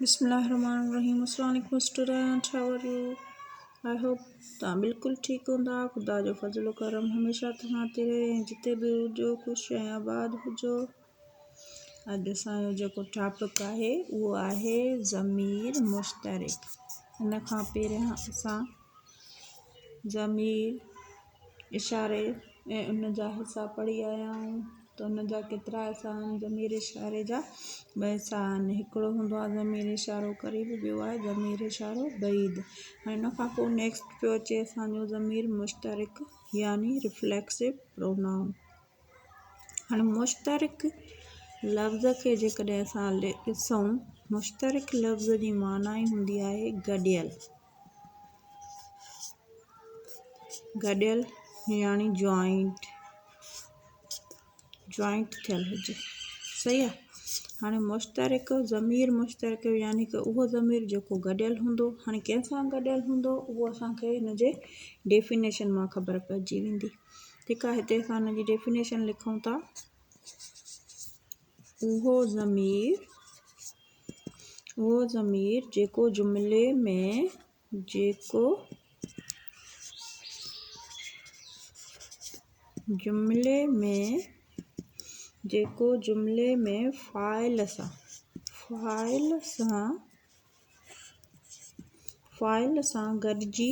بسم الله الرحمن الرحيم السلام عليڪم student how are you I hope توهان بلڪل ٺيڪ هوندا خدا جو فضل و ڪرم هميشه توهان تي رهي ۽ جتي به هجو خوش ۽ آباد هجو اڄ اسان جو جيڪو ٽاپڪ آهي اهو آهي ضمير مشترڪ ان کان پهريان اسان ضمير اشاري ۽ ان جا حصا پڙهي آيا آهيون ته ان جا ڪيترا حصا آهن ضمير اشاري جا ٻه حصا آهن هڪڙو هوندو آهي ضمير اشارو قريب ٻيو آهي ضمير اشارو بعيد ۽ ان کان پوء نيڪسٽ پيو اچي اسانجو ضمير مشترڪ يعني رفليڪسو پرونائون هاڻي مشترڪ لفظ کي جيڪڏهن اسان ڏسون مشترڪ لفظ جي معنيٰ ئي هوندي آهي گڏيل گڏيل يعني جوائنٽ جوائنٽ ٿيل هجي صحيح آ هاڻي مشترڪ ضمير مشترڪ يعني ڪه اهو ضمير جيڪو گڏيل هوندو هاڻي ڪنهن سان گڏيل هوندو اهو اسانکي هن جي ڊيفينيشن مان خبر پئجي ويندي ٺيڪ آ هتي اسان هن جي ڊيفينيشن لکون ٿا اهو ضمير اهو ضمير جيڪو جملي ۾ جيڪو جملي ۾ جيڪو جملي ۾ فاعل سان فاعل سان فاعل سان گڏجي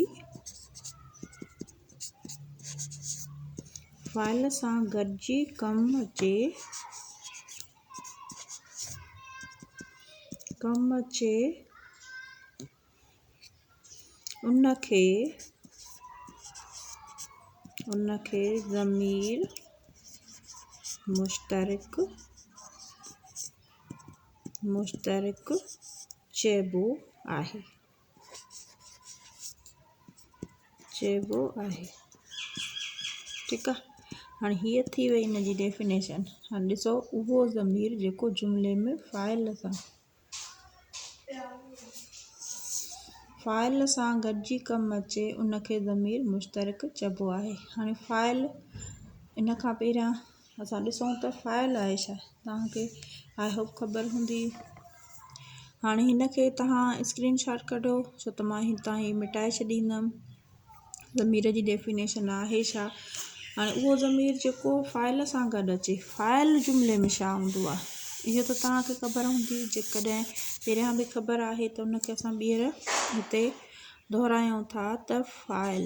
فاعل سان گڏجي ڪم اچي ڪم اچي ان کي ان کي ضمير مشترڪ مشترڪ چئبو آهي. چئبو آهي. ٺيڪ آ هاڻي هيء ٿي وئي ان جي ڊيفينيشن. هاڻي ڏسو اهو ضمير جيڪو جملي ۾ فاعل سان فاعل سان گڏجي ڪم اچي ان کي ضمير مشترڪ چئبو آهي. هاڻي فاعل ان کان پهريان اسان ڏسون ته فاعل آهي ڇا توهان کي I hope خبر هوندي هاڻي هن کي توهان اسڪرين شاٽ ڪڍو ڇو ته مان هتان هي مٽائي ڇڏيندم ضمير جي ڊيفينيشن آهي ڇا هاڻي اهو ضمير جيڪو فاعل سان گڏ اچي فاعل جملي ۾ ڇا هوندو آهي اهو ته توهان کي خبر هوندي جيڪڏهن پهريان به خبر آهي ته ان کي اسان ٻيهر هتي دهرايون ٿا ته فاعل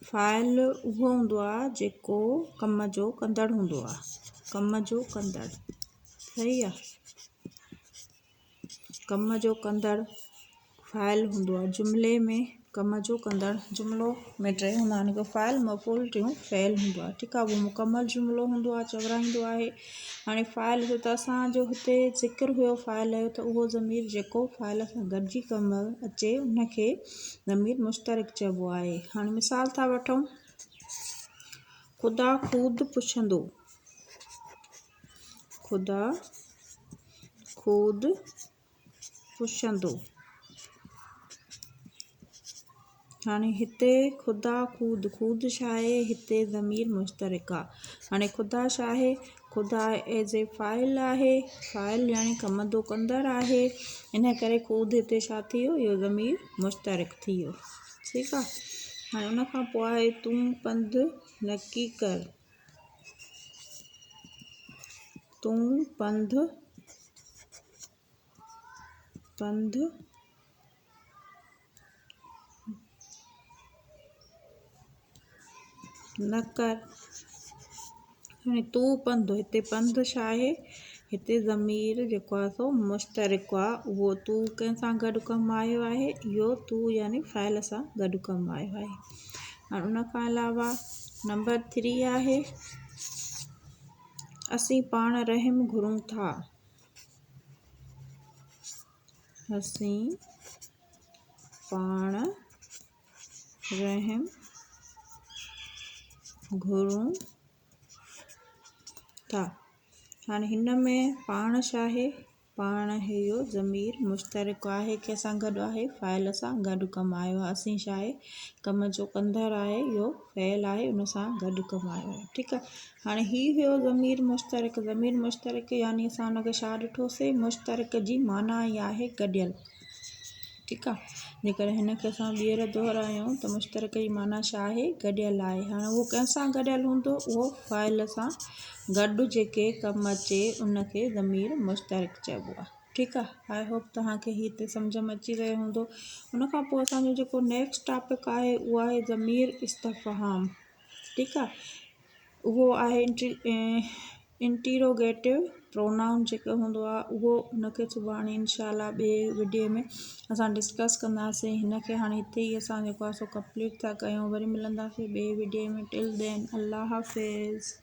فاعل اهو هوندو آهي جيڪو ڪم جو ڪندڙ هوندو آهي ڪم جو ڪندڙ صحيح آهي ڪم جو ڪندڙ فاعل هوندو آهي جملي ۾ ڪم جو ڪندڙ جملو ۾ ٽي هوندا آهن هڪ فاعل مفعول ٽيون فعل هوندو آهي ٺيڪ آهي اهو مڪمل جملو هوندو آهي چورائيندو آهي هاڻي فاعل جو ته اسان جو هتي ذڪر هيو فاعل جو ته اهو ضمير جيڪو فاعل سان گڏجي ڪم اچي ان کي ضمير مشترڪ چئبو آهي هاڻي مثال ٿا وٺون خدا خود پڇندو خدا خود پڇندو. هاڻي هتي خدا خود، خود ڇا آهي؟ هتي ضمير مشترڪ آ. هاڻي خدا ڇا آهي؟ خدا ايز اي فاعل آهي، فاعل يعني ڪم جو ڪندڙ آهي، ان ڪري خود هتي ڇا ٿي ويو؟ اهو ضمير مشترڪ ٿي ويو. ٺيڪ آ. هاڻي ان کان پوء آهي تون پنڌ نڪي ڪر. تون پنڌ پنڌ نه ڪر. هاڻي تون پنڌ هتي پنڌ ڇا آهي؟ هتي ضمير جيڪو آهي سو مشترڪ آهي اهو تون ڪنهن سان گڏ ڪم آيو آهي؟ اهو تون يعني فاعل سان گڏ ڪم آيو آهي. هاڻي ان کان علاوه نمبر ٿري آهي اسين پاڻ رحم گهرون ٿا. اسين پاڻ رحم گهرون ٿا. هاڻي هن ۾ پاڻ ڇا آهي؟ پاڻ اهو ضمير مشترڪ آهي ڪنهن سان گڏ آهي فاعل سان گڏ ڪم آيو آهي اسين ڇا آهي ڪم جو ڪندڙ آهي اهو فعل آهي ان سان گڏ ڪم آيو آهي ٺيڪ آهي هاڻي هي هيو ضمير مشترڪ ضمير مشترڪ يعني اسان ان کي ڇا ڏٺوسي مشترڪ جي معنيٰ ئي آهي گڏيل ٺيڪ آهي جيڪڏهن هن کي اسان ٻيهر دهرايون ته مشترڪ جي معنيٰ ڇا آهي گڏيل آهي هاڻي اهو ڪنهن سان گڏيل هوندو اهو فاعل سان گڏ جيڪي ڪم اچي ان کي ضمير مشترڪ چئبو آهي ٺيڪ آهي I hope توهان کي هي هتي سمجهه ۾ اچي ويو هوندو ان کان پوء اسان جو جيڪو نيڪسٽ ٽاپڪ آهي اهو آهي ضمير استفهام ٺيڪ آهي اهو آهي انٽيروگيٽو پرونائون جيڪو هوندو آهي اهو ان کي سڀاڻي انشاء الله ٻئي وڊيو ۾ اسان ڊسڪس ڪنداسين هن کي هاڻي هتي ئي اسان جيڪو آهي سو ڪمپليٽ ٿا ڪيون وري ملنداسين ٻئي وڊيو ۾ ٽل دين الله حافظ.